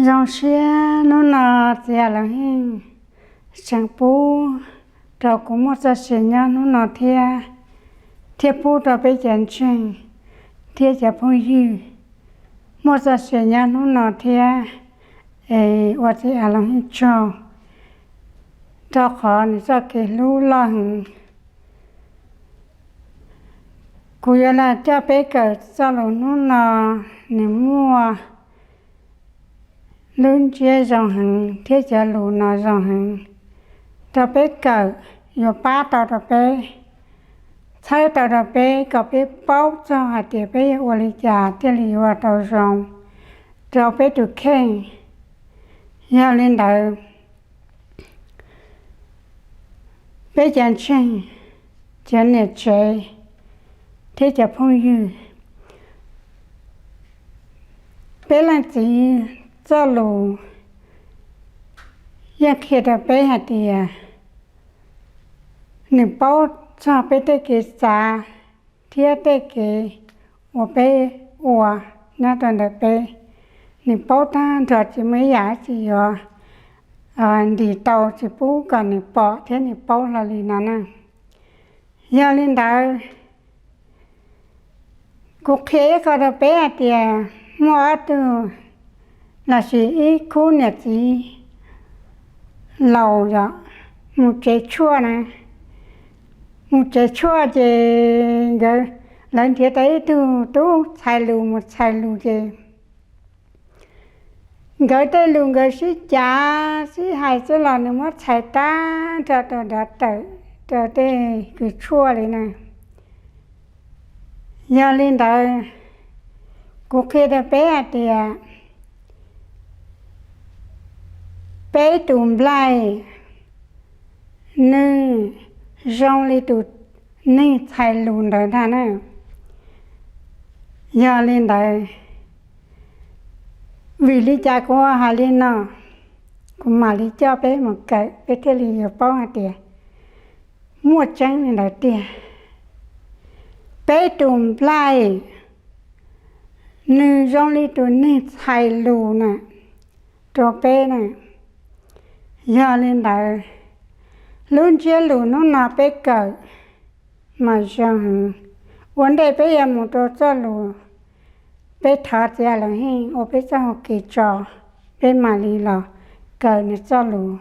Zoo siab hnub no txiv Aluheej tseem pub rau kuv muaj txoj sia nyob hnub no thiab, thiab pub rau peb cov ntseeg thiab cov phooj ywg muaj txoj sia nyob hnub no thiab. Es ua txiv Aluheej tsaug rau qhov nws txoj kev hlub loj heev. Kuv yuav los coj peb kawm txoj lus hnub no, nws muaj lub ntsiab zoo heev thiab cov lus no zoo heev rau peb kawm, yuav pab tau rau peb, txhawb tau rau peb kom peb paub txog hais tias peb yuav ua li cas thiaj li yuav tau zoo rau peb tus kheej. Yog li ntawd, peb cov ntseeg, cov niam tsev thiab cov phooj ywg, peb leej txiv txoj lus yeej qhia rau peb hais tias nws paub txog peb tej kev xav thiab tej kev uas peb ua nyob rau ntawm peb. Nws paub tag nrho, tsis muaj ib yam tsis yuav ntis tau, tsis pub kom nws pom thiab nws paub hlo li no na. Yog li ntawd, kuv qhia ib qho rau peb hais tias muaj ob tug los sis ib khub niam txiv laus yom, mus tsev tshuaj na. Mus tsev tshuaj ces nkawd, lawv nrhiav tau ib tug tub txhais lus mus txhais lus ces nkawd tej lus nkawd sib cav sib hais xwb los nws muab txhais tag nrho rau nrad tawm rau tej kws tshuaj li na. Yog li ntawd, kuv qhia rau peb hais tias peb tus nplaig nws zoo li tus neeg txhais lus ntawd ntag na. Yog li ntawd, vim li cas kuv hais li no? Kuv mam li coj peb mus kawm peb thiaj li yuav paub hais tias muaj tseeb li ntawd tiag. Peb tus nplaig nws zoo li tus neeg txhais lus na rau peb na. Yog li ntawd, lub ntsiab lus hnub no peb kawm mas zoo heev. Ua ntej peb yuav mus rau txoj lus, peb thov txiv Aluheej ua peb txoj hau kev tso, peb mam li los kawm nws txoj lus.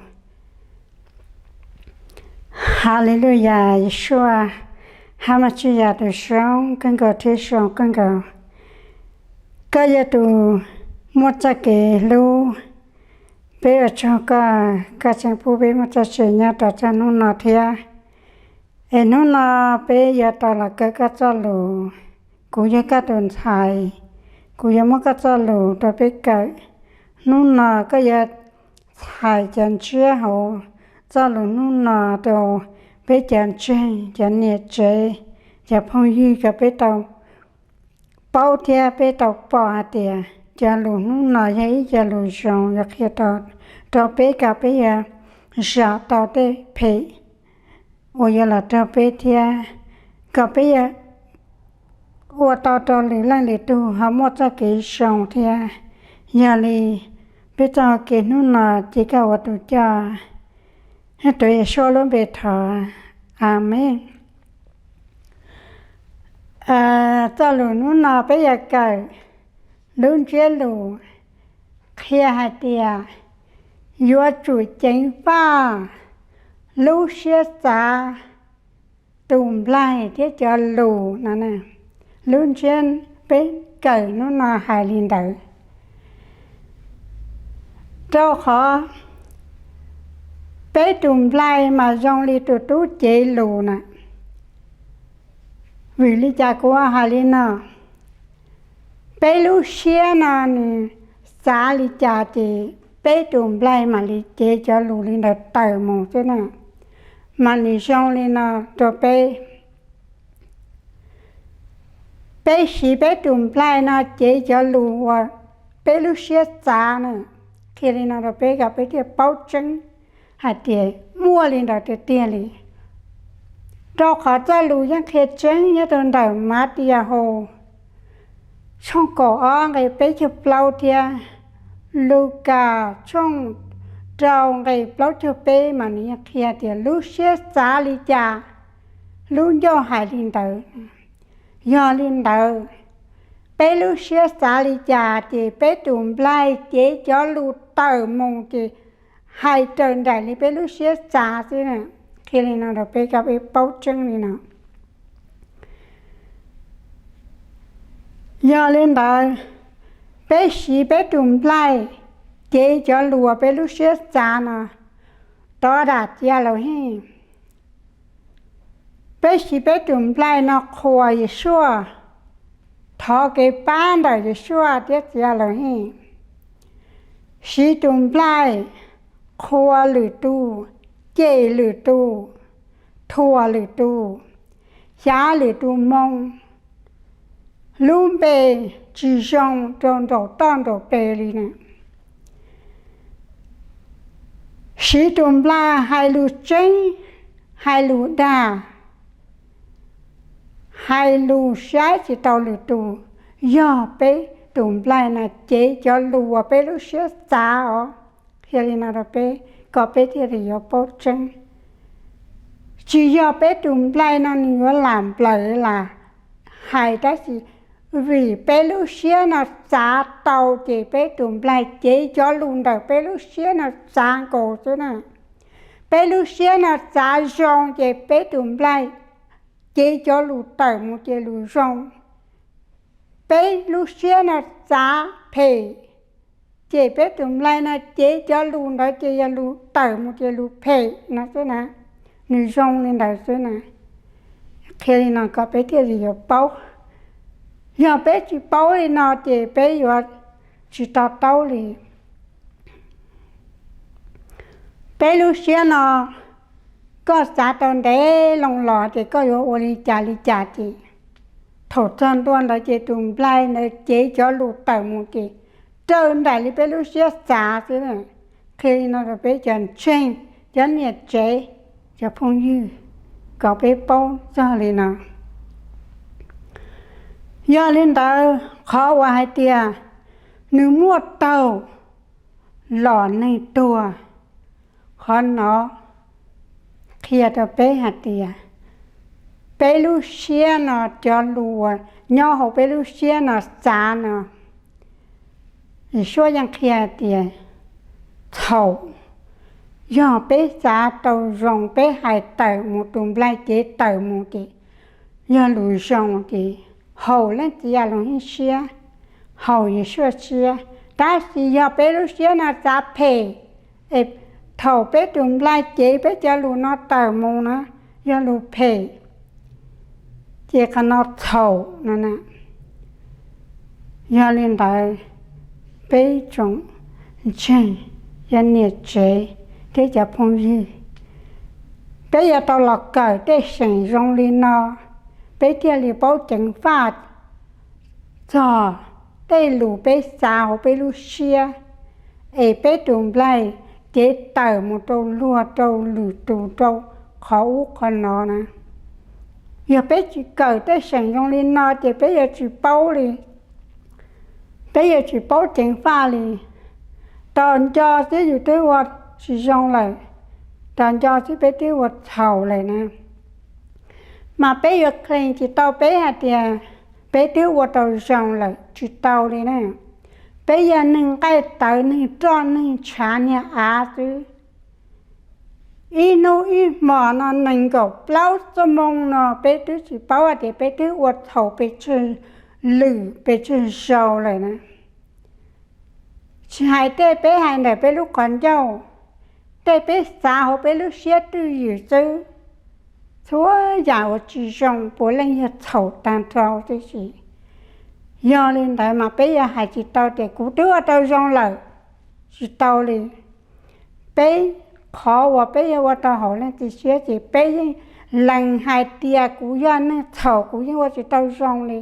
Haleluyas, Yeshua ha Masias tus zoo kawg nkaus thiab zoo kawg nkaus. Koj yog tus muaj txoj kev hlub, peb ua tsaug koj, koj tseem pub peb muaj txoj sia nyob rau txog hnub no thiab. Es hnub no peb yuav tau los kawm koj txoj lus. Kuv yog koj tus ntxhais, kuv yuav muab koj txoj lus rau peb kawm. Hnub no koj yuav txhais cov ntsiab hauv txoj lus hnub no rau peb cov ntseeg, cov niam tsev, cov phooj ywg kom peb tau paub thiab peb tau pom hais tias cov lus hnub no yog ib co lus zoo yuav qhia rau peb kom peb yuav zam tau tej phem uas yuav los raug peb thiab kom peb yuav ua tau rau lwm leej lwm tug ho muaj txoj kev zoo thiab. Yog li, peb txoj hau kev hnub no ces koj ua tus coj, tuav Yeshua lub npe thov, Amees. Txoj lus hnub no peb yuav kawm lub ntsiab lus qhia hais tias yuav tsum ceev faj lub siab xav tus nplaig thiab cov lus no. Lub ntsiab peb kawm hnub no hais li ntawd, rau qhov peb tus nplaig mas zoo li tus tub cev lus na. Vim li cas kuv hais li no? Peb lub siab no nws xav li cas ces peb tus nplaig mam li cev cov lus li ntawd tawm mus xwb na. Mas nws zoo li no rau peb. Peb siv peb tus nplaig no cev cov lus uas peb lub siab xav na, qhia li no rau peb kom peb thiaj paub tseeb hais tias muaj li ntawd tiag tiag li. Rau qhov txoj lus yeej qhia tseeb nyob rau ntawm Matias tshooj kaum ob nqe peb caug plaub thiab Lukas tshooj rau nqe plaub caug peb mas nws qhia tias lub siab txav li cas, lub ncauj hais li ntawd. Yog li ntawd, peb lub siab txav li cas ces peb tus nplaig cev cov lus tawm mus ces hais raws nraim li peb lub siab txav xwb. Qhia li no rau peb kom peb paub tseeb li no. Yog li ntawd, peb siv peb tus nplaig cev cov lus uas peb lub siab txav no rov dam txiav laus hej. Peb siv peb tus nplaig no qhuas Yesuas, thov kev pab ntawm Yesuas thiab txiav laus hej. Siv tus nplaig qhuas lwm tus, cem lwm tus, thuam lwm tus, xyav lwm tus moo, lub npe tsis zoo rau nraum toj nraum pes li na. Siv tus nplaig hais lus tseeb, hais lus dag, hais lus saib tsis taus lwm tus, yog peb tus nplaig no cev cov lus uas peb lub siab txav os. Qhia li no rau peb kom peb thiaj li yuav paub tseeb. Tsis yog peb tus nplaig no nws yuav lam nplaws lam hais tab sis vim peb lub siab no txav tau ces peb tus nplaig cev cov lus ntawm peb lub siab no txav nkaus xwb na. Peb lub siab no txav zoo ces peb tus nplaig cev cov lus tawm mus ces lus zoo. Peb lub siab no txav phem, ces peb tus nplaig no cev cov lus ntawd ces yog lus tawm mus ces lus phem no xwb na. Nws zoo li ntawd xwb na. Qhia li no kom peb thiaj li yuav paub. Yog peb tsis paub li no ces peb yuav tsis to taub li. Peb lub siab no koj xav tau ntev loo los ces koj yuav ua li cas li cas ces thaum txog ntua ntawd ces tus nplaig ntawd cev cov lus tawm mus ces raws nraim li peb lub siab xav xwb. Qhia li no rau peb cov ntseeg, cov niam tsev, cov phooj ywg, kom peb paub txog li no. Yog li ntawd qhov uas hais tias nws muaj taug los neeg tuag, qhov no qhia rau peb hais tias peb lub siab no cov lus uas nyob hauv peb lub siab no xav no, Yesuas yeej qhia tias txhaum. Yog peb xav tau zoo peb hais tawm mus tus nplaig cev tawm mus ces yog lus zoo ces haum leej txiv yam lus hib siab, haum Yesuas siab. Tab sis yog peb lub siab no xav phem, es thaum peb tus nplaig cev peb cov lus no tawm mus na yog lus phem, ces qhov no txhaum no na. Yog li ntawd, peb tsoom ntseeg, cov niam tsev thiab cov phooj ywg, peb yuav tau los kawm tej seem zoo li no, peb thiaj li paub ceev faj txog tej lus peb xav hauv peb lub siab, es peb tus nplaig cev tawm mus rau luag rau lwm tus rau qhov ub qhov no na. Yog peb tsis kawm tej seem zoo li no ces peb yuav tsis paub li, peb yuav tsis paub ceev faj li. Tos nco xwb yus twb ua tsis zoo lawm, tos nco xwb peb twb ua txhaum lawm na. Mas peb yuav claim tsis tau peb hais tias peb twb ua tau zoo lawm, tsis tau li na. Peb yog neeg nqaij tawv, neeg roj neeg tshav niag av xwb. Ib hnub ib hmos no nees nkaum plaub xuab moos no peb twb tsis paub hais tias peb twb ua txhaum pes tsawg lwm pes tsawg zaus lawm na. Tsis hais tej peb hais ntawm peb lub qhov ncauj, tej peb xav hauv peb lub siab twj ywm xwb, txhua yam uas tsis zoo puav leej yog txhaum tag nrho tib si. Yog li ntawd mas peb yuav hais tsis tau tias kuv twb ua tau zoo lawm, tsis tau li. Peb, qhov uas peb yuav ua tau haum leej txiv siab ces peb yeej lees hais tias kuv yog neeg txhaum, kuv yeej ua tsis tau zoo li.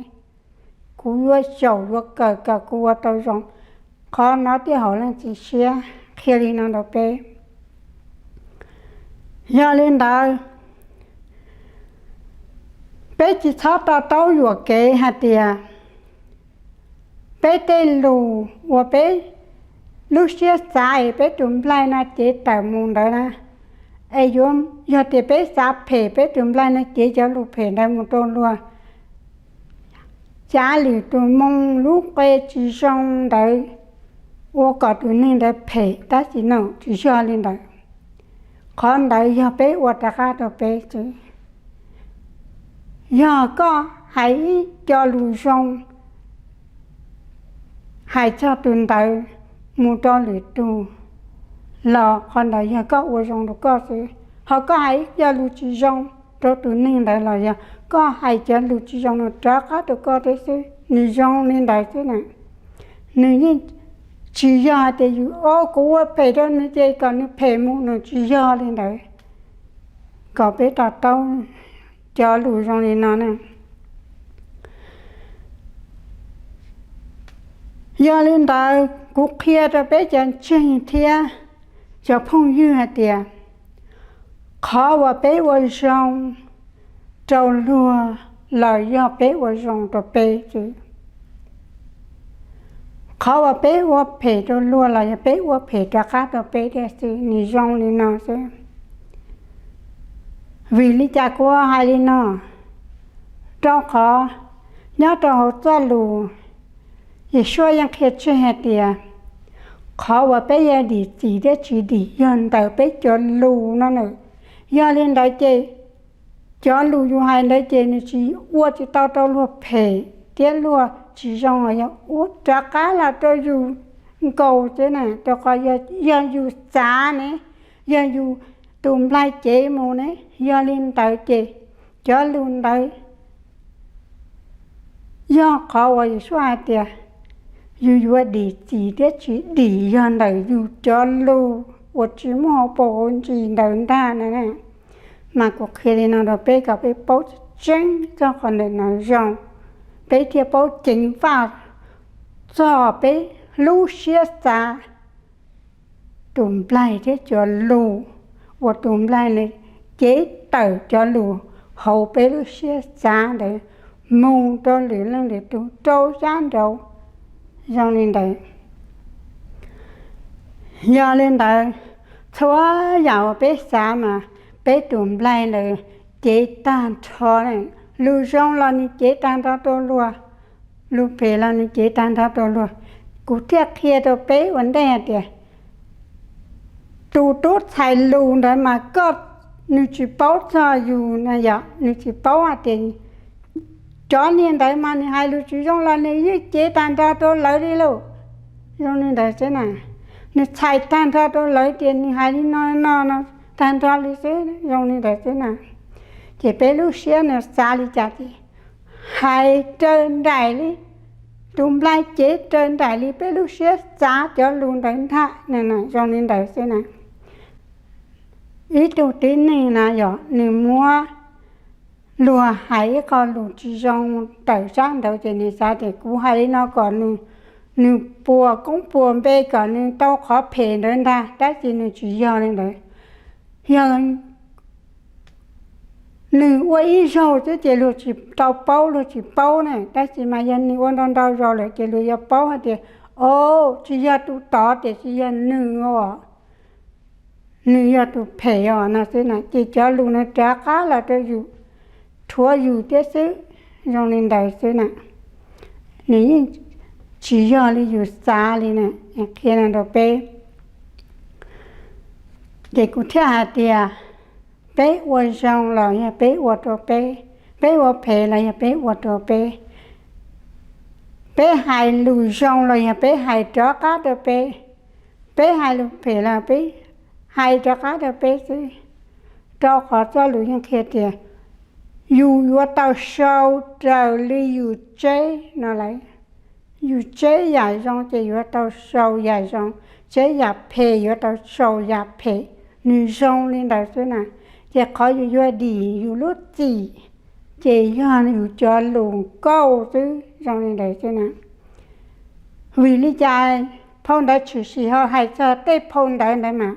Kuv yuav xyaum yuav kawm kom kuv ua tau zoo, qhov no thiaj haum leej txiv siab. Qhia li no rau peb. Yog li ntawd, peb tsis txhob to taub yuam kev hais tias peb tej lus uas peb lub siab xav es peb tus nplaig no cev tawm mus ntawd na, es yuav yog tias peb xav phem peb tus nplaig no cev cov lus phem ntawd mus rau luag, cav lwm tus moo lub qe tsis zoo ntawd ua kom tus neeg ntawd phem, tab sis no tsis yog li ntawd. Qhov ntawd yog peb ua rov qab rau peb xwb. Yog koj hais ib co lus zoo hais txog tus ntawd mus rau lwm tus los qhov ntawd yog koj ua zoo rau koj xwb. Ho koj hais ib co lus tsis zoo rau tus neeg ntawd los yog koj hais cov lus tsis zoo no rov qab rau koj thiab xwb, nws zoo li ntawd xwb na. Nws yeej tsis yog hais tias yus, o, kuv ua phem rau nws ces kom nws phem mus, nws tsis yog li ntawd. Kom peb to taub cov lus zoo li no na. Yog li ntawd kuv qhia rau peb cov ntseeg thiab cov phooj ywg hais tias, qhov uas peb ua zoo rau luag los yog peb ua zoo rau peb xwb. Qhov uas peb ua phem rau luag los yog peb ua phem rov qab rau peb thiab xwb, nws zoo li no xwb. Vim li cas kuv hais li no? Rau qhov nyob rau hauv txoj lus, Yesuas yeej qhia tseg hais tias qhov uas peb yuav dim txim thiab tsis dim yog ntawm peb cov lus no na. Yog li ntawd ces cov lus yus hais ntawd ces nws tsis, ua tsis tau rau luag phem thiab luag tsis zoo, yog ua rov qab los rau yus nkaus xwb na, rau qhov yog yus xav ne, yog yus tus nplaig cev mus ne. Yog li ntawd ces cov lus ntawd yog qhov uas Yesuas hais tias yus yuav dim txim thiab tsis dim yog ntawm yus cov lus uas tsis muaj hauv paus hauv ntsis ntawd ntag na. Mas kuv qhia li no rau peb kom peb paub tseeb txog qhov ntawm no zoo, peb thiaj paub ceev faj txog peb lub siab xav tus nplaig thiab cov lus uas tus nplaig nws cev tawm cov lus hauv peb lub siab xav ntawd mus rau lwm leej lwm tus rau sab nraud zoo li ntawd. Yog li ntawd, txhua yam uas peb xav mas peb tus nplaig ntawd cev tag nrho, lus zoo los nws cev tag nrho rau luag, lus phem los nws cev tag nrho rau luag. Kuv thiaj qhia rau peb ua ntej hais tias tus tub txhais lus ntawd mas koj, nws tsis paub txog yus na yom, nws tsis paub hais tias cov niag ntawd mas nws hais lus tsis zoo los nws yeej cev tag nrho rau lawv li lauj. Zoo li ntawd xwb na, nws txhais tag nrho rau lawv tias nws hais li no no no tag nrho li xwb, zoo li ntawd xwb na. Ces peb lub siab nws xav li cas ces hais raws nraim li, tus nplaig cev raws nraim li peb lub siab xav cov lus ntawd ntag, zoo li ntawd xwb na. Ib tug tib neeg na yom, nws muab luag hais ib qho lus tsis zoo tawm sab nraud ces nws xav tias kuv hais li no kom nws, nws puas koob puas npe kom nws tau qhov phem ntawd ntag, tab sis nws tsis yog li ntawd. Yog nws ua ib zaug xwb ces luag tsis tau paub, luag tsis paub na, tab sis mas yog nws ua ntau ntau zaus lawm ces luag yuav paub hais tias, o, tsis yog tus tod tiam sis yog nws os, nws yog tus phem os no xwb na, ces cov lus no rov qab los rau yus, rhuav yus thiab xwb, zoo li ntawd xwb na. Nws yeej tsis yog li yus xav li na, qhia no rau peb. Ces kuv thiaj hais tias, peb ua zoo los yog peb ua rau peb, peb ua phem los yog peb ua rau peb, peb hais lus zoo los yog peb hais rov qab rau peb, peb hais lus phem los peb hais rov qab rau peb xwb. Rau qhov txoj lus yeej qhia tias yus yuav tau sau raws li yus tseb no lawm. Yus tseb yam zoo ces yuav tau sau yam zoo, tseb yam phem yuav tau sau yam phem. Nws zoo li ntawd xwb na. Ces qhov yus yuav dim yus lub txim ces yog yus cov lus nkauj xwb, zoo li ntawd xwb na. Vim li cas phau ntawv tshwm sim ho hais txog tej phau ntawv ntawd mas,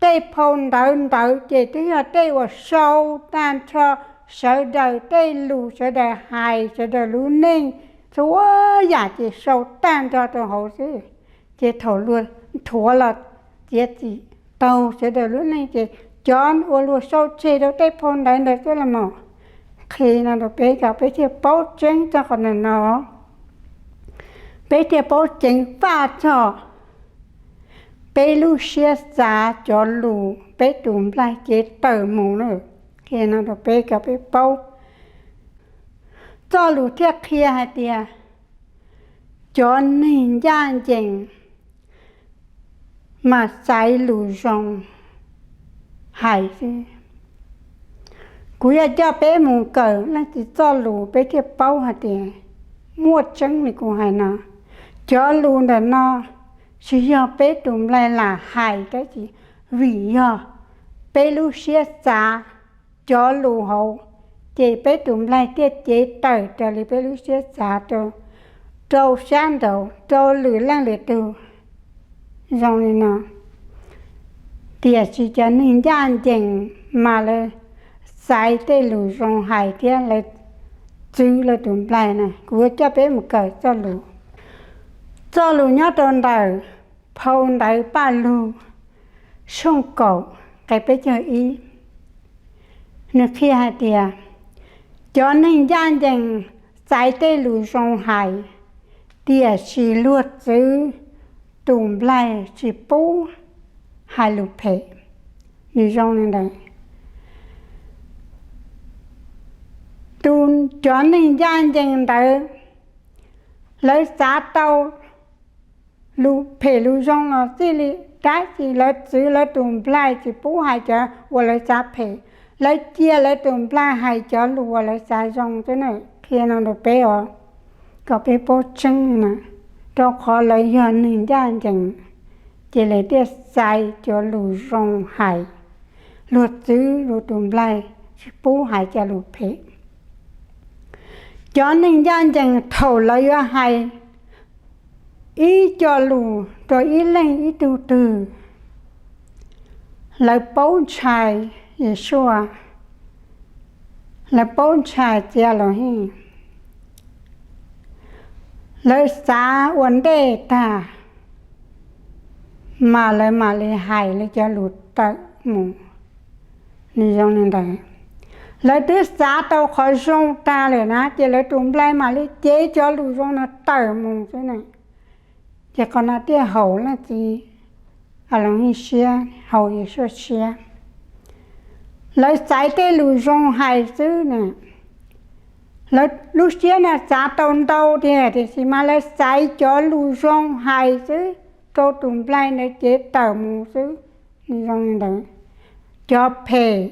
tej phau ntawv ntawd ces twb yog tej uas sau tag nrho sawv daws tej lus, sawv daws hais, sawv daws lub neej, txhua yam ces sau tag nrho rau hauv xwb. Ces thaum luag nthuav los txiav txim taug sawv daws lub neej ces cov uas luag sau tseg rau tej phau ntawv ntawd xwb los mas. Qhia no rau peb kom peb thiaj paub tseeb txog qhov ntawm no, peb thiaj paub ceev faj txog peb lub siab xav cov lus peb tus nplaig cev tawm mus na. Qhia no rau peb kom peb paub. Txoj lus thiaj qhia hais tias cov neeg ncaj ncees mas xaiv lus zoo hais xwb. Kuv yog coj peb mus kawm leej txiv txoj lus peb thiaj paub hais tias muaj tseeb li kuv hais no. Cov lus ntawm no tsis yog peb tus nplaig lam hais tab sis vim yog peb lub siab xav cov lus hauv, ces peb tus nplaig thiaj cev tawm raws li peb lub siab xav rau, rau sab nraud, rau lwm leej lwm tug. Zoo li no, tiam sis cov neeg ncaj ncees mas lawv xaiv tej lus zoo hais thiab lawv txwv lawv tus nplaig na. Kuv yuav coj peb mus kawm txoj lus. Txoj lus nyob rau ntawm phau ntawv Paj Lug tshooj kaum nqe peb caug ib, nws qhia hais tias cov neeg ncaj ncees xaiv tej lus zoo hais, tiam sis luag txwv tus nplaig tsis pub hais lus phem. Nws zoo li ntawd. Tus, cov neeg ncaj ncees ntawd lawv xav tau lus phem lus zoo los xij li, tab sis lawv txwv lawv tus nplaig tsis pub hais cov uas lawv xav phem, lawv cia lawv tus nplaig hais cov lus uas lawv xav zoo xwb na. Qhia no rau peb os, kom peb paub tseeb na, rau qhov lawv yog neeg ncaj ncees, ces lawv thiaj xaiv cov lus zoo hais, luag txwv luag tus nplaig tsis pub hais cov lus phem. Cov neeg ncaj ncees thaum lawv yuav hais ib co lus rau ib leej ib tug twg, lawv paub ntshai Yeshua, lawv paub ntshai txiv Elohim, lawv xav ua ntej tag, mas lawv mam li hais lawv cov lus tawm mus. Nws zoo li ntawd, lawv twb xav tau qhov zoo tag lawm na, ces lawv tus nplaig mam li cev cov lus zoo no tawm mus xwb na. Ces qhov no thiaj haum leej txiv Elohim siab, haum Yeshua siab. Lawv xaiv tej lus zoo hais xwb na. Lawv lub siab no xav tau ntau tiag, tiam sis mas lawv xaiv cov lus zoo hais xwb, rau tus nplaig ntawd cev tawm mus xwb. Nws zoo li ntawd, cov phem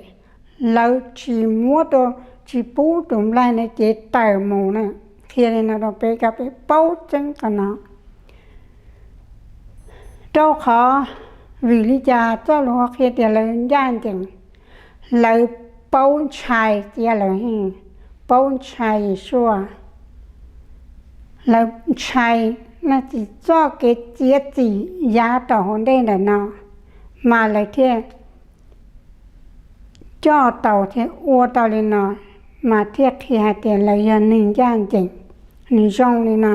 lawv tsis muab rau, tsis pub tus nplaig ntawd cev tawm mus na. Qhia li no rau peb kom peb paub tseeb qhov no. Rau qhov, vim li cas txoj lus qhia tias lawv ncaj ncees? Lawv paub ntshai txiv Elohim, paub ntshai Yeshua. Lawv ntshai leej txiv txoj kev txiav txim yav tom hauv ntej ntawm no, mas lawv thiaj coj tau thiab ua tau li no, mas thiaj qhia hais tias lawv yog neeg ncaj ncees. Nws zoo li no,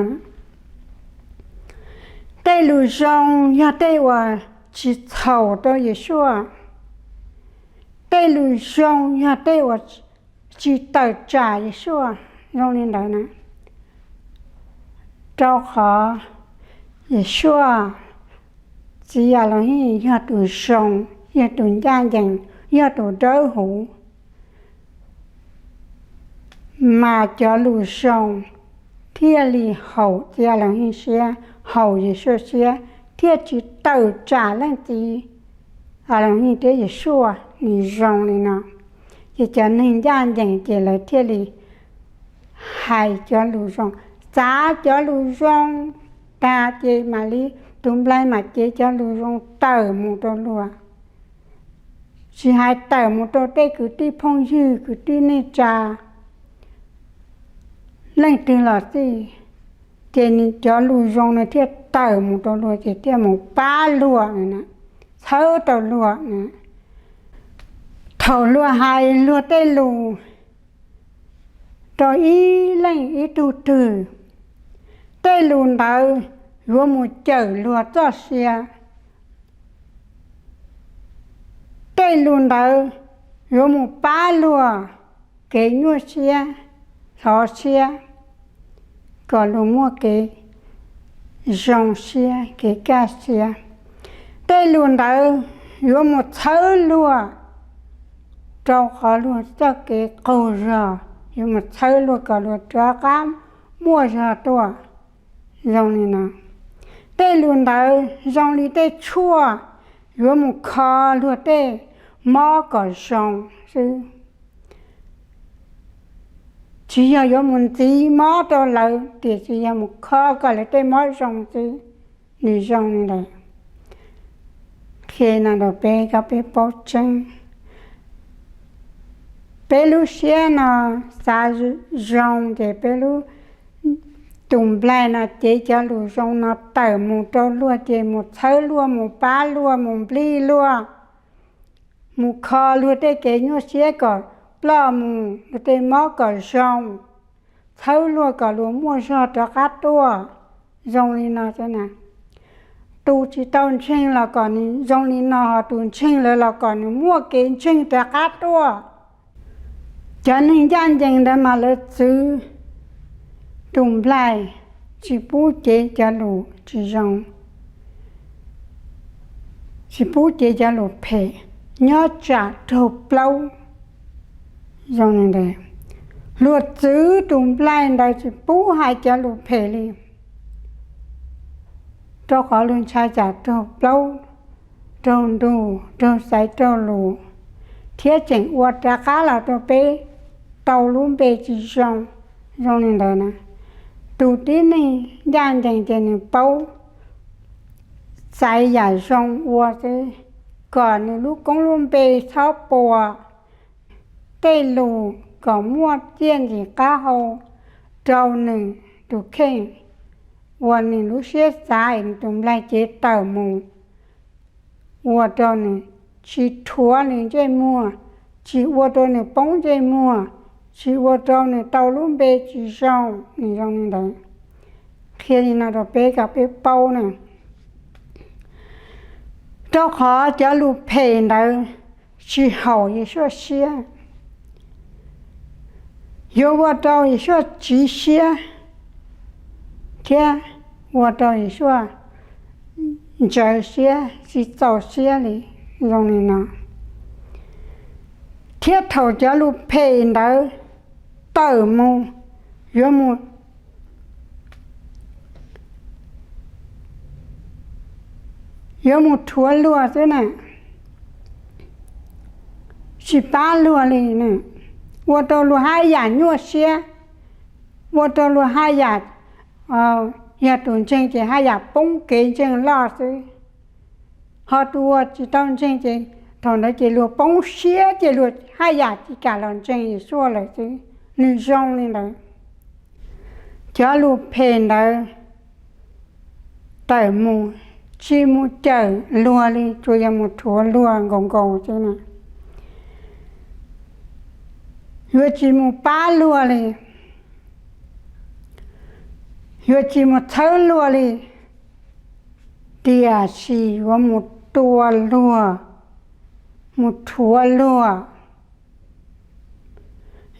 tej lus zoo yog tej uas tsis txhaum rau Yeshua, tej lus zoo yog tej uas tsis tawm tsam Yeshua. Zoo li ntawd na, rau qhov Yeshua, txiv Elohim yog tus zoo, yog tus ncaj ncees, yog tus dawb huv, mas cov lus zoo thiaj li haum txiv Elohim siab, haum Yeshua siab, thiaj tsis tawm tsam leej txiv Elohim thiab Yeshua. Nws zoo li no, ces cov neeg ncaj ncees ces lawv thiaj li hais cov lus zoo, txav cov lus zoo tag ces mam li tus nplaig mam cev cov lus zoo tawm mus rau luag, tsis hais tawm mus rau tej kwv tij phooj ywg kwv tij neej tsa leej twg los xij, ces cov lus zoo no thiaj tawm mus rau luag ces thiaj mus pab luag, txhawb rau luag. Thaum luag hais luag tej lus rau ib leej ib tug twg, tej lus ntawd yuav mus cawm luag txoj sia. Tej lus ntawd yuav mus pab luag kev nyuaj siab, hlob siab, kom luag muaj kev zoo siab, kev kaj siab. Tej lus ntawd yuav mus txhawb luag rau qhov luag txoj kev qaug zog, yuav mus txhawb luag kom luag rov qab muaj zog tuaj. Zoo li no, tej lus ntawd zoo li tej tshuaj yuav mus kho luag tej mob kom zoo xwb. Tsis yog yuav mus ntxiv mob rau lawv, tiam sis yog mus kho kom lawv tej mob zoo xwb. Nws zoo li ntawd. Qhia no rau peb kom peb paub tseeb. Peb lub siab no xav zoo ces peb lub, tus nplaig no cev cov lus zoo no tawm mus rau luag ces mus txhawb luag, mus pab luag, mus nplij luag, mus kho luag tej kev nyuaj siab kom ploj mus, luag tej mob kom zoo, txhawb luag kom luag muaj zog rov qab tuaj. Zoo li no, tus tsis tau ntseeg los kom nws zoo li no, ho tus ntseeg lawm los kom nws muaj kev ntseeg rov qab tuaj. Cov neeg ncaj ncees ntawd mas lawv txwv tus nplaig, tsis pub cev cov lus tsis zoo, tsis pub cev cov lus phem, nyob tsam raug plaub. Zoo li ntawd, luag txwv tus nplaig ntawd tsis pub hais cov lus phem li, rau qhov luag ntshai tsam raug plaub, raug ntug, raug xaiv raug lus, thiab tseem ua rov qab los rau peb tau lub npe tsis zoo. Zoo li ntawd na, tus tib neeg ncaj ncees ces nws paub xaiv yam zoo ua xwb, kom nws lub koob lub npe txhob puas, tej lus kom muaj txiaj ntsig qab hau rau nws tus kheej, uas nws lub siab xav es nws tus nplaig cev tawm mus, ua rau nws tsis rhuav nws ntsej muag, tsis ua rau nws poob ntsej muag, tsis ua rau nws tau lub npe tsis zoo. Nws zoo li ntawd, qhia li no rau peb kom peb paub na. Rau qhov cov lus phem ntawd tsis haum Yeshua siab, yuav ua rau Yeshua tsiv siab, thiab ua rau Yeshua ntsawv siab, tsis txaus siab li. Zoo li no, thiab thaum cov lus phem ntawd tawm mus, yuav mus yuav mus rhuav luag xwb na, tsis pab luag li, ua rau luag haj yam nyuaj siab, ua rau luag haj yam, yog tus ntseeg ces haj yam poob kev ntseeg loj xwb. Ho tus uas tsis tau ntseeg ces thaum ntawd ces luag poob siab ces luag haj yam tsis kam los ntseeg Yeshua lawm xwb. Nws zoo li ntawd. Cov lus phem ntawd tawm mus, tsis mus cawm luag li, tsuas yog mus rhuav luag nkaus nkaus xwb na. Yuav tsis mus pab luag li, yuav tsis mus txhawb luag li, tiam sis yuav mus tua luag, mus rhuav luag.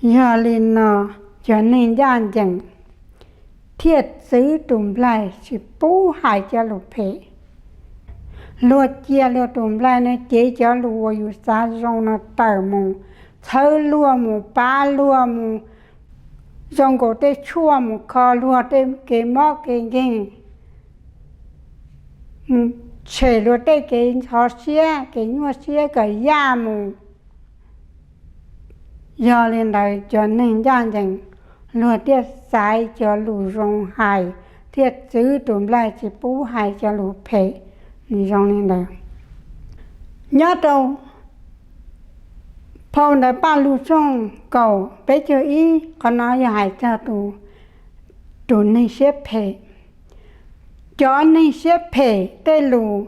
Yog li no, cov neeg ncaj ncees thiaj txwv tus nplaig tsis pub hais cov lus phem. Luag cia luag tus nplaig no cev cov lus uas yus xav zoo no tawm mus, txhawb luag, mus pab luag, mus zoo nkaus tej tshuaj, mus kho luag tej kev mob kev nkeeg, mus tshem luag tej kev ntxhov siab, kev nyuaj siab kom yaj mus. Yog li ntawd, cov neeg ncaj ncees luag thiaj xaiv cov lus zoo hais, thiaj txwv tus nplaig tsis pub hais cov lus phem. Nws zoo li ntawd. Nyob rau phau ntawv Paj Lug tshooj kaum peb caug ib, qhov no yog hais txog tus, tus neeg siab phem. Cov neeg siab phem tej lus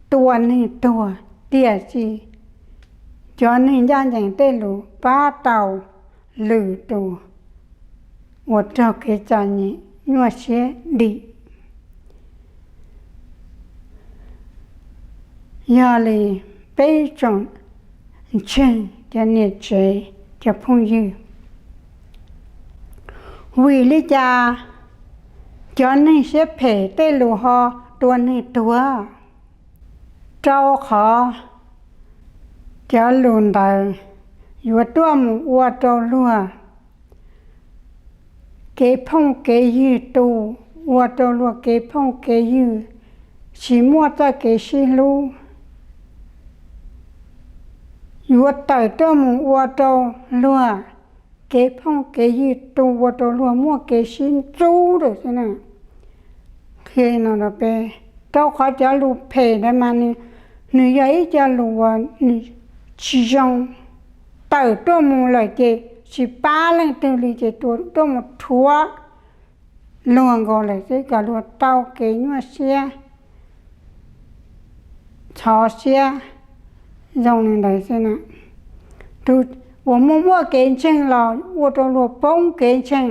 tua neeg tuag, tiam sis cov neeg ncaj ncees tej lus pab tau lwm tus uas raug kev txom nyem nyuaj siab dim. Yog li peb tsoom ntseeg cov niam tsev cov phooj ywg, vim li cas cov neeg siab phem tej lus ho tua neeg tuag? Rau qhov cov lus ntawd yuav tuaj mus ua rau luag kev phooj kev ywg tu, ua rau luag kev phooj kev ywg tsis muaj txoj kev sib hlub, yuav tawm tuaj mus ua rau luag kev phooj kev ywg tu, ua rau luag muaj kev sib ntxub lawm xwb na. Qhia no rau peb, rau qhov cov lus phem ntawd mas nws, nws yog ib co lus uas nws tsis zoo, tawm tuaj mus lawm ces tsis pab leej twg li ces tuaj mus rhuav luag nkaus lawm xwb kom luag tau kev nyuaj siab, ntxhov siab, zoo li ntawd xwb na. Tus uas muaj muaj kev ntseeg los ua rau luag poob kev ntseeg,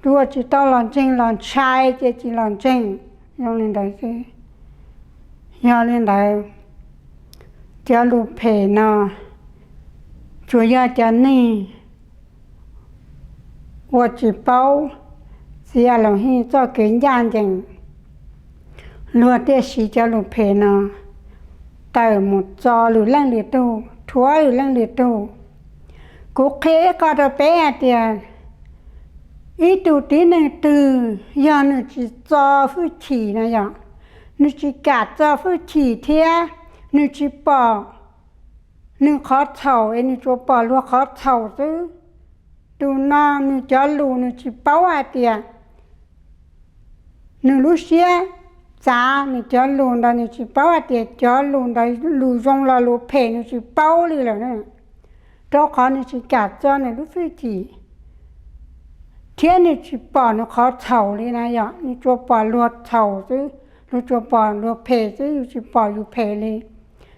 tus uas tsis tau los ntseeg los ntshai ces tsis los ntseeg, zoo li ntawd xwb. Yog li ntawd, cov lus phem no tsuas yog cov neeg uas tsis paub txiv Alauhij txoj kev ncaj ncees, luag thiaj siv cov lus phem no tawm mus txo lwm leej lwm tug, rhuav lwm leej lwm tug. Kuv qhia ib qho rau peb hais tias, ib tug tib neeg twg yog nws tsis txo hwj chim na yom, nws tsis kam txo hwj chim thiab nws tsis pom nws qhov txhaum es nws tsuas pom luag qhov txhaum xwb, tus no nws cov lus nws tsis paub hais tias nws lub siab txav, nws cov lus ntawd nws tsis paub hais tias cov lus ntawd lus zoo los lus phem nws tsis paub li lawm na. Rau qhov nws tsis kam txo nws lub hwj chim thiab nws tsis pom nws qhov txhaum li na yom, nws tsuas pom luag txhaum xwb, luag tsuas pom luag phem xwb, yus tsis pom yus phem li.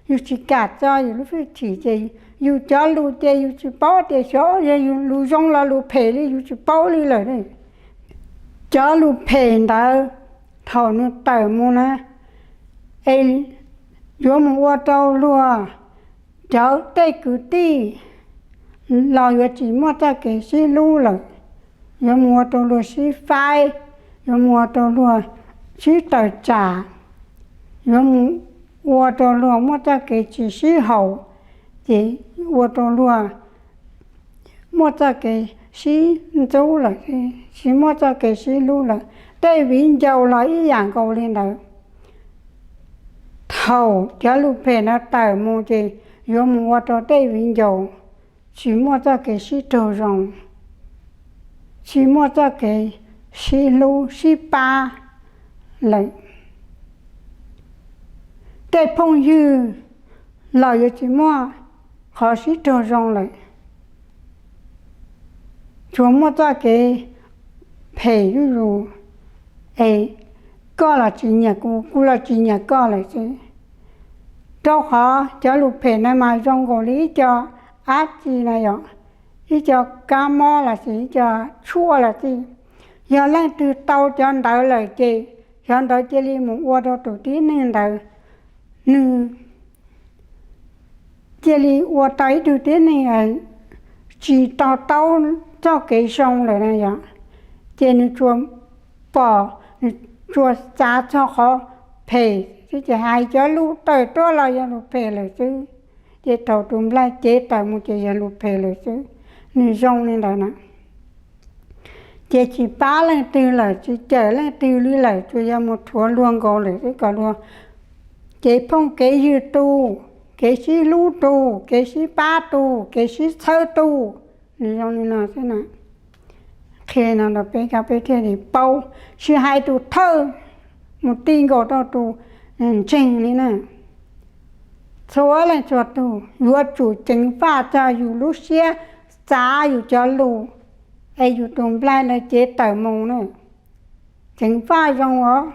Yus tsis kam txo yus lub hwj chim ces yus cov lus ces yus tsis paub tias xyov yog yus lus zoo los lus phem li, yus tsis paub li lawm. Cov lus phem ntawd thaum nws tawm mus na, es yuav mus ua rau luag cov tej kwv tij los yuav tsis muaj txoj kev sib hlub lawm, yuav mus ua rau luag sib faib, yuav mus ua rau luag sib tawm tsam, yuav mus ua rau luag muaj txoj kev tsis sib haum, ces ua rau luag muaj txoj kev sib ntxub lawm, tsis muaj txoj kev sib hlub lawm. Tej viv ncaus los ib yam nkaus li ntawd. Thaum cov lus phem no tawm mus ces yuav mus ua rau tej viv ncaus tsis muaj txoj kev sib raug zoo, tsis muaj txoj kev sib hlub sib pab lawm. Tej phooj ywg los yuav tsis muaj qhov sib raug zoo lawm, tsuas muaj txoj kev phem zuj zus, es koj los tsis nyiam kuv, kuv los tsis nyiam koj lawm xwb. Rau qhov cov lus phem no mas zoo nkaus li ib co dab tsi na yom, ib co kab mob los sis ib co tshuaj los xij. Yog leej twg tau cov ntawd lawm ces cov ntawd cia li mus ua rau tus tib neeg ntawd, nws cia li ua tau ib tug tib neeg tsis to taub txoj kev zoo lawm na yom. Ces nws tsuas pom, nws tsuas xav txog qhov phem xwb, ces hais cov lus tawm tuaj los yog lus phem lawm xwb. Ces thaum tus nplaig cev tawm mus ces yog lus phem lawm xwb. Nws zoo li ntawd na. Ces tsis pab leej twg lawm, tsis cawm leej twg li lawm, tsuas yog mus rhuav luag nkaus lawm xwb kom luag kev phooj kev ywg tu, kev sib hlub tu, kev sib pab tu, kev sib txhawb tu. Nws zoo li no xwb na. Qhia no rau peb kom peb thiaj li paub, tsis hais tus thawj mus ti nkaus rau tus ntseeg li na. Txhua leej txhua tus yuav tsum ceev faj txog yus lub siab xav, yus cov lus, es yus tus nplaig lawv cev tawm mus na. Ceev faj zoo os,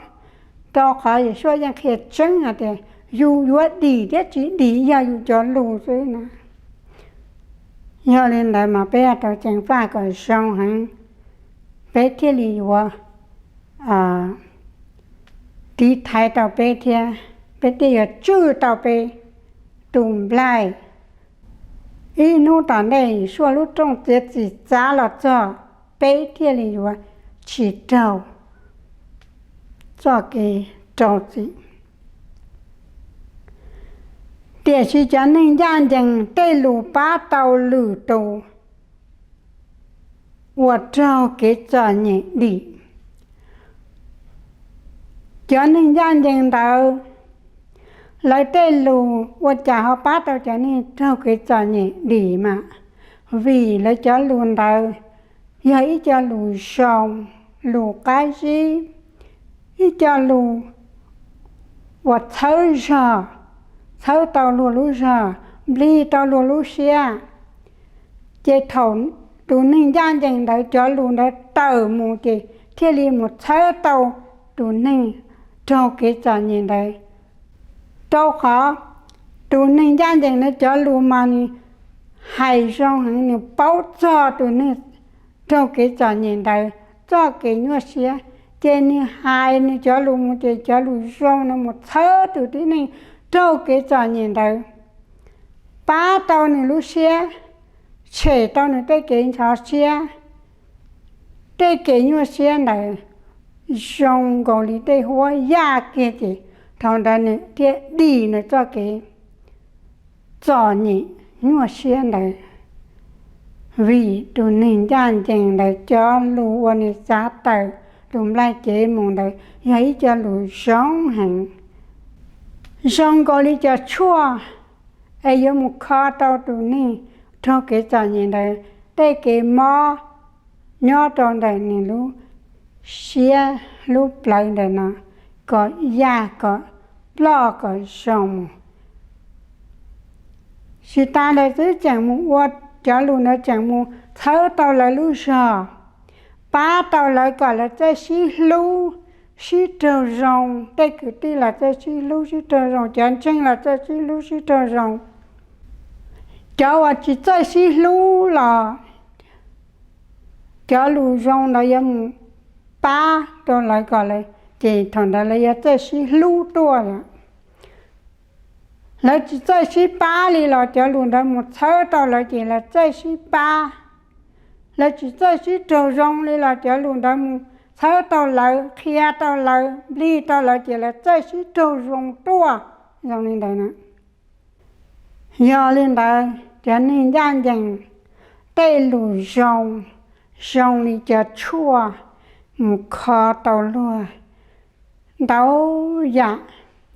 rau qhov Yeshua yeej qhia tseeb hais tias yus yuav dim thiab tsis dim yog yus cov lus xwb na. Yog li ntawd mas peb yuav tau ceev faj kom zoo heev, peb thiaj li yuav tiv thaiv tau peb thiab. Peb thiaj yuav tswj tau peb tus nplaig. Ib hnub tom ntej suab lub rooj txiav txim txav los txog, peb thiaj li yuav tsis raug txoj kev rau txim. Tiam sis cov neeg ncaj ncees tej lus pab tau lwm tus uas raug kev txom nyem dim. Cov neeg ncaj ncees ntawd, lawv tej lus ua cas ho pab tau cov neeg raug kev txom nyem dim mas? Vim lawv cov lus ntawd yog ib co lus zoo, lus qab zib, ib co lus uas txhawb zog, txhawb tau luag lub zog, nplig tau luag lub siab. Ces thaum tus neeg ncaj ncees ntawd cov lus ntawd tawm mus ces thiaj li mus txhawb tau tus neeg raug kev txom nyem ntawd. Rau qhov tus neeg ncaj ncees ntawd cov lus mas nws hais zoo heev, nws paub txog tus neeg raug kev txom nyem ntawd txoj kev nyuaj siab, ces nws hais nws cov lus mus ces cov lus zoo no mus txhawb tus tib neeg raug kev txom nyem ntawd, pab tau nws lub siab, tshem tau nws tej kev ntxhov siab, tej kev nyuaj siab ntawd zoo nkaus li tej huab yaj kiag ces thaum ntawd nws thiaj dim nws txoj kev txom nyem nyuaj siab ntawd. Vim tus neeg ncaj ncees ntawd cov lus uas nws txav tawm tus nplaig cev mus ntawd yog ib co lus zoo heev, zoo nkaus li cov tshuaj es yuav mus kho tau tus neeg raug kev txom nyem ntawd tej kev mob nyob rau ntawm nws lub siab lub plawv ntawm no kom yaj kom ploj kom zoo mus. Tsis tas ntawd xwb, tseem mus ua, cov lus ntawd tseem mus txhawb tau lawv lub zog, pab tau lawv kom lawv txawj sib hlub sib raug zoo, tej kwv tij los txawj sib hlub sib raug zoo, cov ntseeg los txawj sib hlub sib raug zoo. Cov uas tsis txawj sib hlub los cov lus zoo ntawd yuav mus pab rau lawv kom lawv, ces thaum ntawd lawv yuav txawj sib hlub tuaj lawm. Lawv tsis txawj sib pab li los cov lus ntawd mus txhawb tau lawv ces lawv txawj sib pab. Lawv tsis txawj sib raug zoo li los cov lus ntawd mus txhawb tau lawv, qhia tau lawv, nplig tau lawv ces lawv txawj sib raug zoo tuaj zoo li ntawd na. Yog li ntawd cov neeg ncaj ncees tej lus zoo, zoo li cov tshuaj mus kho tau luag ntau yam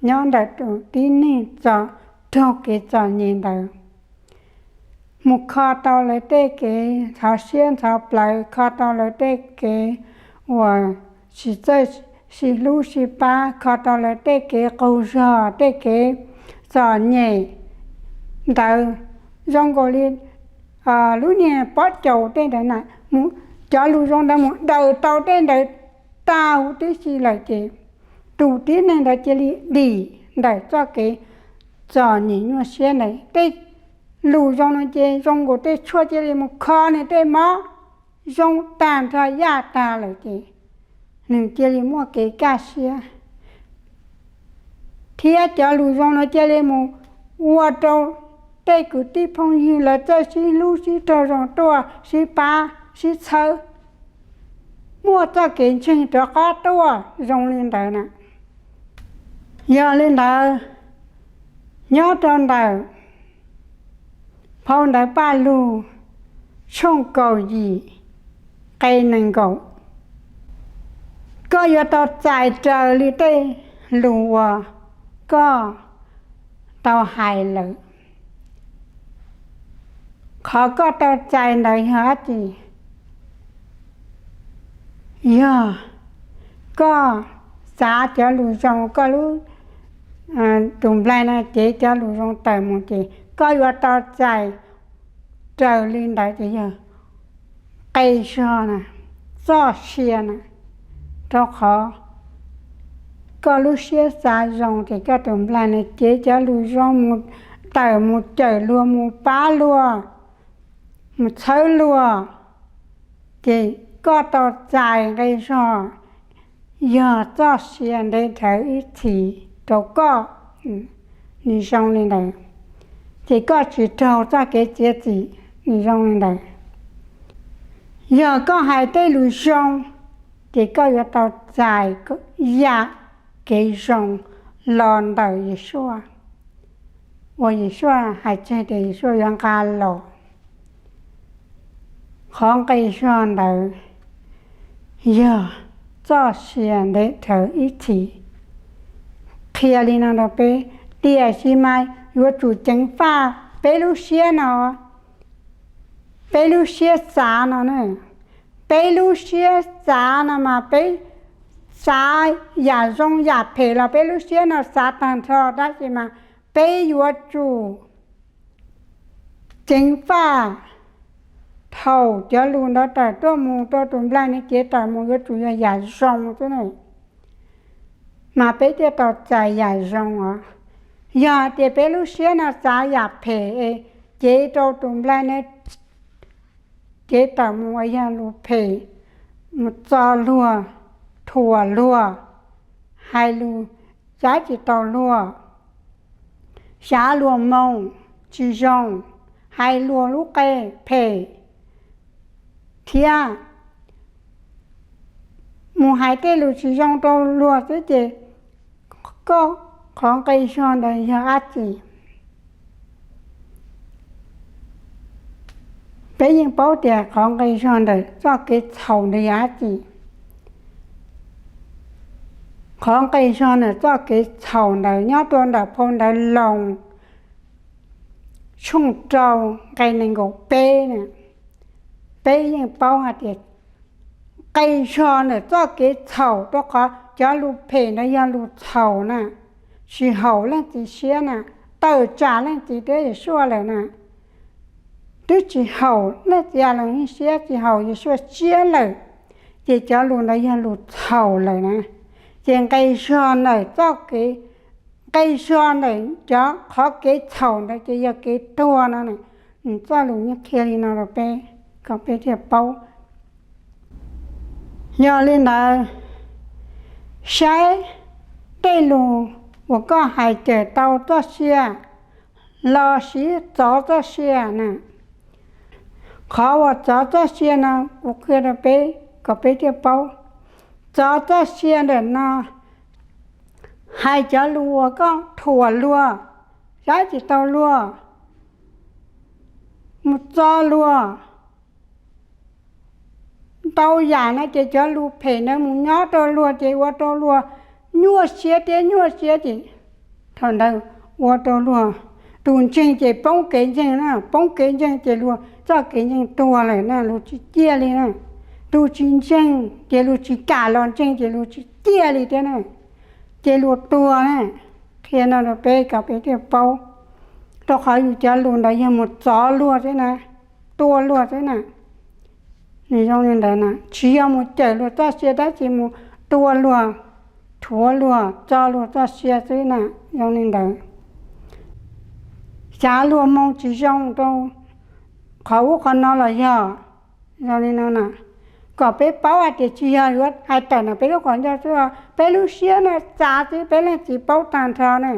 nyob ntawm tus tib neeg txom, raug kev txom nyem ntawd, mus kho tau lawv tej kev ntxhov siab ntxhov plawv, kho tau lawv tej kev uas tsis txawj sib hlub sib pab, kho tau lawv tej kev qaug zog, tej kev txom nyem ntawd, zoo nkaus li lub niag pob caus tej ntawd na, cov lus zoo ntawd mus daws tau tej ntawd tag huv tib si lawm ces tus tib neeg ntawd cia li dim ntawm txoj kev txom nyem nyuaj siab ntawd. Tej lus zoo no ces zoo nkaus tej tshuaj cia li mus kho nws tej mob zoo tag nrho yaj tag lawm ces nws cia li muaj kev kaj siab. Thiab cov lus zoo no cia li mus ua rau tej kwv tij phooj ywg lawv txawj sib hlub sib raug zoo tuaj, sib pab sib txhawb, muaj txoj kev ntseeg rov qab tuaj zoo li ntawd na. Yog li ntawd, nyob rau ntawm phau ntawv Paj Lug tshooj kaum yim, nqe nees nkaum, koj yuav tau txais raws li tej lus uas koj tau hais lawm. Qhov koj tau txais ntawd yog dab tsi? Yog koj xav cov lus zoo, koj lub tus nplaig no cev cov lus zoo tawm mus ces koj yuav tau txais raws li ntawd ces yog qe zog na, txoj sia na. Rau qhov koj lub siab xav zoo ces koj tus nplaig no cev cov lus zoo mus tawm mus cawm luag, mus pab luag, mus txhawb luag, ces koj tau txais nqe zog yog txoj sia ntev dhawv ib txhis rau koj. Nws zoo li ntawd, ces koj tsis raug txoj kev txiav txim, nws zoo li ntawd. Yog koj hais tej lus zoo, ces koj yuav tau txais yam kev zoo los ntawm Yeshua, uas Yeshua hais tseg tias Yeshua yuav nqa los. Qhov nqi zog ntawd yog txoj sia ntev dhawv ib txhis. Qhia li no rau peb, tiam sis mas yuav tsum ceev faj peb lub siab no, peb lub siab xav no na. Peb lub siab xav no mas peb xav yam zoo yam phem los peb lub siab no xav tag nrho, tab sis mas peb yuav tsum ceev faj thaum cov lus ntawd tawm tuaj mus rau tus nplaig no, cev tawm mus yuav tsum yog yam zoo xwb na, mas peb thiaj tau txais yam zoo os. Yog hais tias peb lub siab no xav yam phem es cev rau tus nplaig no, cev tawm mus uas yog lus phem, mus txo luag, thuam luag, hais lus xyav tsis tau luag, xyav luag moo tsis zoo, hais luag lub qe phem, thiab mus hais tej lus tsis zoo rau luag xwb ces koj qhov nqi zog ntawd yog dab tsi? Peb yeej paub tias qhov nqi zog ntawm txoj kev txhaum ntawd yog dab tsi. Qhov nqi zog ntawm txoj kev txhaum ntawd nyob rau ntawm phau ntawv Loos tshooj rau nqe nees nkaum peb na. Peb yeej paub hais tias nqi zog ntawm txoj kev txhaum, rau qhov cov lus phem ntawd yog lus txhaum na, tsis haum leej txiv siab na, tawm tsam leej txiv thiab Yeshua lawm na. Twb tsis haum leej txiv Yeshua siab, tsis haum Yeshua siab lawm, ces cov lus ntawd yog lus txhaum lawm na. Ces nqi zog ntawm txoj kev, nqi zog ntawm cov qhov kev txhaum ntawd ces yog kev tuag no na. Nws txoj lus yeej qhia li no rau peb kom peb thiaj paub. Yog li ntawd, saib tej lus uas koj hais cawm tau txoj sia los sis txov txoj sia na. Qhov uas txov txoj sia no kuv qhia rau peb kom peb thiaj paub. Txov txoj sia ntawm no hais cov lus uas koj thuam luag, saib tsis tau luag, mus txo luag. Ntau yam no ces cov lus phem ntawd mus nyob rau luag ces ua rau luag nyuaj siab thiab nyuaj siab ces thaum ntawd ua rau luag, tus ntseeg ces poob kev ntseeg na, poob kev ntseeg ces luag txoj kev ntseeg tuag lawm na, luag tsis ciaj li na. Tus tsis ntseeg ces luag tsis kam los ntseeg ces luag tsis ciaj li thiab na, ces luag tuag na. Qhia no rau peb kom peb thiaj paub, rau qhov yus cov lus ntawd yog mus txov luag xwb na, tua luag xwb na. Nws zoo li ntawd na, tsis yog mus cawm luag txoj sia tab sis mus tua luag, thuam luag, txo luag txoj sia xwb na, zoo li ntawd. Xyav luag moo tsis zoo rau qhov ub qhov no los yog zoo li no na. Kom peb paub hais tias tsis yog yuav hais tawm ntawm peb lub qhov ncauj xwb, peb lub siab no xav xwb peb leej txiv paub tag nrho na.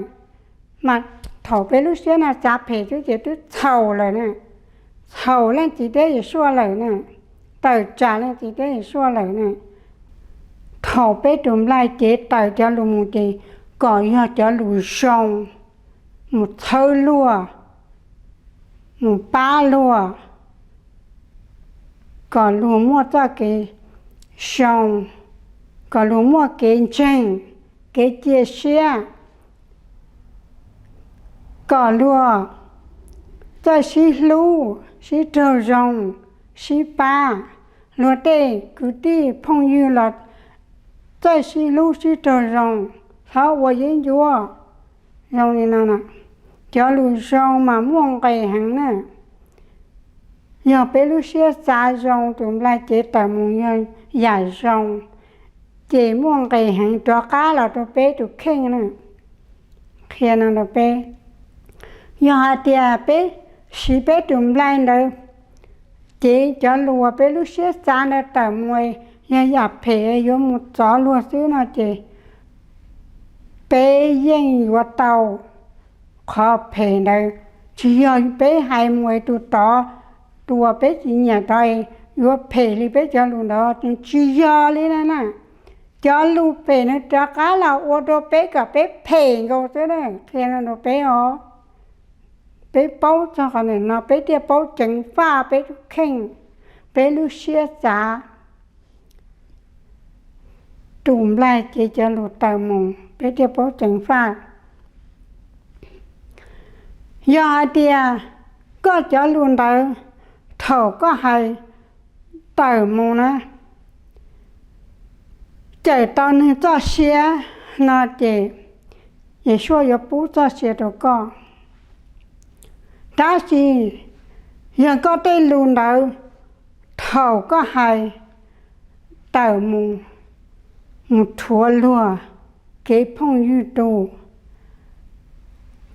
Mas thaum peb lub siab no xav phem xwb ces twb txhaum lawm na, txhaum leej txiv thiab Yeshua lawm na, tawm tsam leej txiv thiab Yeshua lawm na. Thaum peb tus nplaig cev tawm cov lus mus ces kom yog cov lus zoo, mus txhawb luag, mus pab luag, kom luag muaj txoj kev zoo, kom luag muaj kev ntseeg, kev cia siab, kom luag txawj sib hlub, sib raug zoo, sib pab. Luag tej kwv tij phooj ywg los txawj sib hlub sib raug zoo, txhob ua yeeb ncuab. Zoo li no, cov lus zoo mas muaj nqis heev na. Yog peb lub siab xav zoo, tus nplaig cev tawm mus yog yam zoo, ces muaj nqis heev rov qab los rau peb tus kheej na. Qhia no rau peb, yog hais tias peb siv peb tus nplaig ntawd cev cov lus uas peb lub siab xav ntawd tawm mus yog yam phem yuav mus txov luag xwb no ces peb yeej yuav tau qhov phem ntawd. Tsis yog peb hais mus es tus tod, tus uas peb tsis nyiam tod yuav phem li peb cov lus ntawd, tsis yog li na. Cov lus phem nws rov qab los ua rau peb kom peb phem nkaus xwb na, qhia no rau peb os. Peb paub txog qhov ntawm no peb thiaj paub ceev faj peb lub kheej, peb lub siab xav. Tus nplaig cev cov lus tawm mus peb thiaj paub ceev faj. Yog hais tias koj cov lus ntawd thaum koj hais tawm mus na, cawm tau neeg txoj sia no ces Yeshua yuav pub txoj sia rau koj. Tab sis yog koj tej lus ntawd thaum koj hais tawm mus, mus rhuav luag kev phooj ywg tus,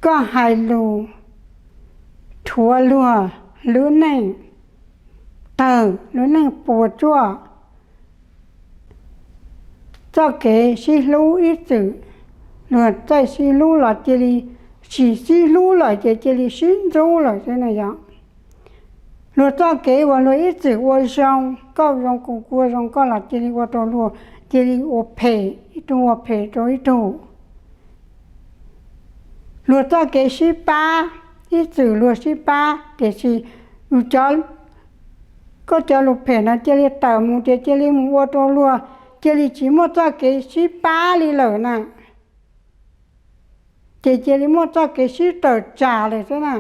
koj hais lus rhuav luag lub neej, tawg lub neej puas tsuaj. Txoj kev sib hlub ib txwm, luag txawj sib hlub los cia li, tsis sib hlub lawm ces cia li sib ntxub lawm xwb na yom. Luag txoj kev uas luag ib txwm ua zoo, koj zoo kuv kuv ua zoo koj los cia li ua rau luag cia li ua phem, ib tug ua phem rau ib tug. Luag txoj kev sib pab, ib txwm luag sib pab tiam sis yus cov, koj cov lus phem no cia li tawm mus ces cia li mus ua rau luag cia li tsis muaj txoj kev sib pab li lawm na. Ces cia li muaj txoj kev sib tawm tsam lawm xwb na.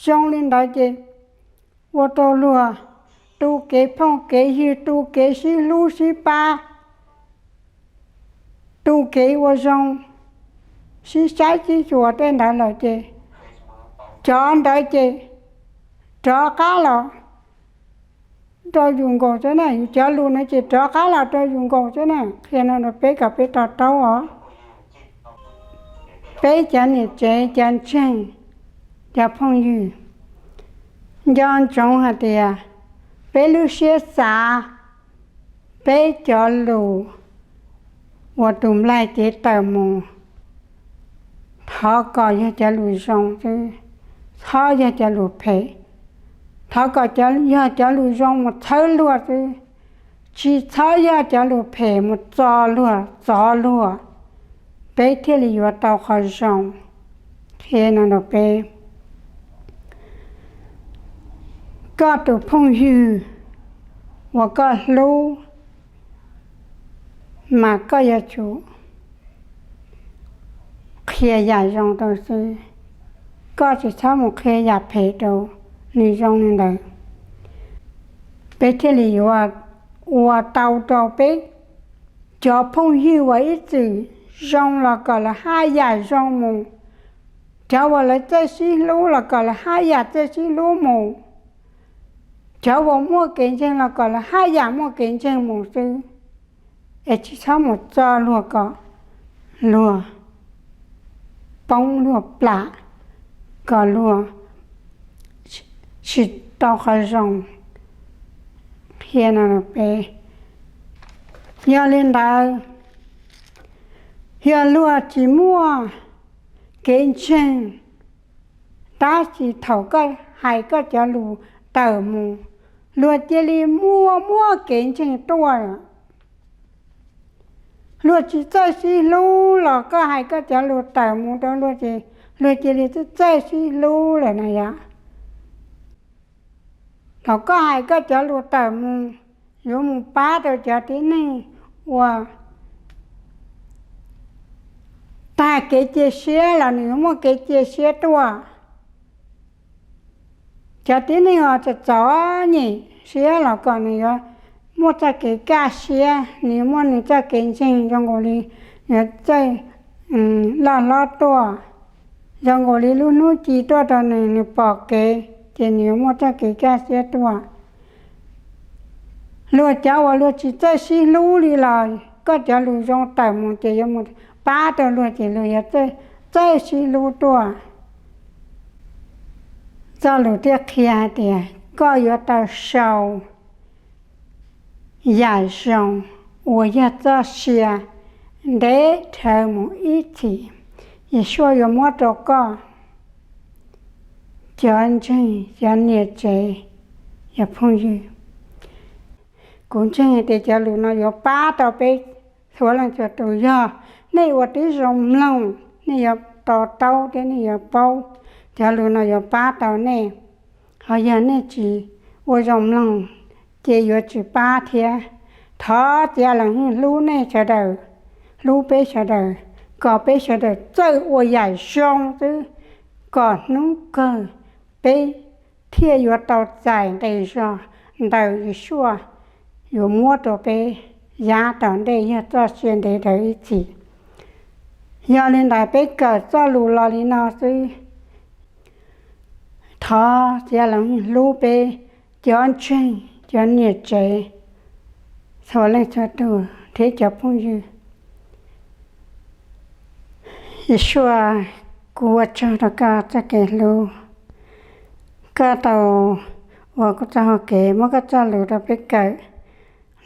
Zoo li ntawd ces ua rau luag tu kev phooj kev ywg, tu kev sib hlub sib pab, tu kev ua zoo, sib saib sib xyuas tej ntawd lawm ces cov ntawd ces rov qab los rau yus nkaus xwb na. Yus cov lus no ces rov qab los rau yus nkaus xwb na. Qhia no rau peb kom peb to taub os. Peb cov niam tsev, cov ntseeg, cov phooj ywg, nco ntsoov hais tias peb lub siab xav, peb cov lus uas tus nplaig cev tawm mus, thov kom yog cov lus zoo xwb, txhob yog cov lus phem. Thov kom yog cov lus zoo mus txhawb luag xwb, tsis txhob yog cov lus phem mus txo luag, txov luag, peb thiaj li yuav tau qhov zoo. Qhia no rau peb, koj tus phooj ywg uas koj hlub mas koj yuav tsum qhia yam zoo rau xwb, koj tsis txhob mus qhia yam phem rau, nws zoo li ntawd. Peb thiaj li yuav ua tau rau peb cov phooj ywg uas ib txwm zoo los kom lawv haj yam zoo mus, cov uas lawv txawj sib hlub los kom lawv haj yam txawj sib hlub mus, cov uas muaj kev ntseeg los kom lawv haj yam muaj kev ntseeg mus xwb, es tsis txhob mus txo luag kom luag poob luag plam, kom luag tsis tau qhov zoo. Qhia no rau peb, yog li ntawd, yog luag tsis muaj kev ntseeg, tab sis thaum koj hais koj cov lus tawm mus, luag cia li muaj muaj kev ntseeg tuaj. Luag tsis txawj sib hlub los koj hais koj cov lus tawm mus rau luag ces luag cia li txawj sib hlub lawm na yom. Thaum koj hais koj cov lus tawm mus, yuav mus pab rau cov tib neeg uas tag kev cia siab los nws yuav muaj kev cia siab tuaj. Cov tib neeg uas txom txom nyem siab los kom nws yuav muaj txoj kev kaj siab, nws yuav muaj nws txoj kev ntseeg zoo nkaus li nws txawj loj hlob tuaj, zoo nkaus li lub hnub ci tuaj rau nws, nws pom kev ces nws yuav muaj txoj kev kaj siab tuaj. Luag cov uas luag tsis txawj sib hlub li los koj cov lus zoo tawm mus ces yuav mus pab rau luag ces luag yuav txawj sib hlub tuaj. Txoj lus thiaj qhia hais tias koj yuav tau sau yam zoo uas yog txoj sia, ntev dhawv mus ib txhis, Yeshua yuav muab rau koj cov ntseeg, cov niam tsev, cov phooj ywg. Kuv ntseeg tias cov lus no yuav pab tau peb txhua leej txhua tus. Yog nej ua tib zoo mloog, nej yuav to taub thiab nej yuav paub. Cov lus no yuav pab tau nej. Ho yog nej tsis ua zoo mloog, ces yuav tsis pab thiab. Thov Txiv Leej Yij hlub nej sawv daws, hlub peb sawv daws, kom peb sawv daws txawj ua yam zoo xwb, kom hnub kawg peb thiaj yuav tau txais nqi zog ntawm Yeshua yuav muab rau peb yav tom ntej yog txoj sia ntev dhawv ib txhis. Yog li ntawd peb kawm txoj lus los li no xwb. Thov Txiv Leej Yij hlub peb cov ntseeg, cov niam tsev, txhua leej txhua tus thiab cov phooj ywg. Yeshua, kuv ua tsaug rau koj txoj kev hlub. Koj tau ua kuv txoj hau kev muab koj txoj lus rau peb kawm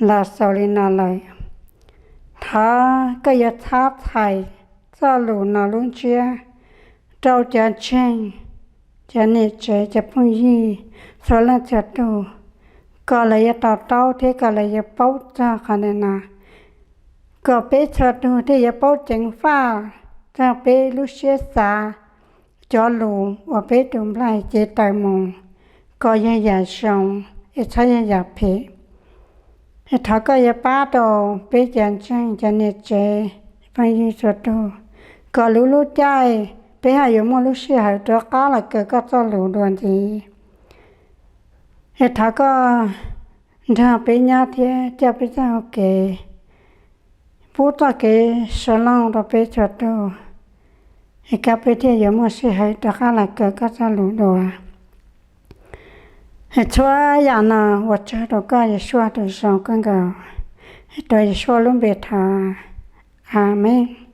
los xaus li no lawm. Thov koj yuav txhob txhais txoj lus no lub ntsiab rau cov ntseeg, cov niam tsev, cov phooj ywg, txhua leej txhua tus, kom lawv yuav to taub thiab kom lawv yuav paub txog qhov ntawm no, kom peb txhua tus thiaj yuav paub ceev faj txog peb lub siab xav, cov lus uas peb tus nplaig cev taws mus, kom yog yam zoo es txhob yog yam phem. Es thov koj yuav pab rau peb cov ntseeg, cov niam tsev, phooj ywg txhua tus, kom lub lub caij peb ho yuav muaj lub sij hawm rov qab los kawm koj txoj lus dua ntxiv. Es thov koj nrog peb nyob thiab coj peb txoj hau kev, pub txoj kev sawv looj rau peb txhua tus, es kom peb thiaj yuav muaj sij hawm rov qab los kawm koj txoj lus dua. Es txhua yam no ua tsaug rau koj Yeshua tus zoo kawg nkaus. Rau Yeshua lub npe thov, Amees.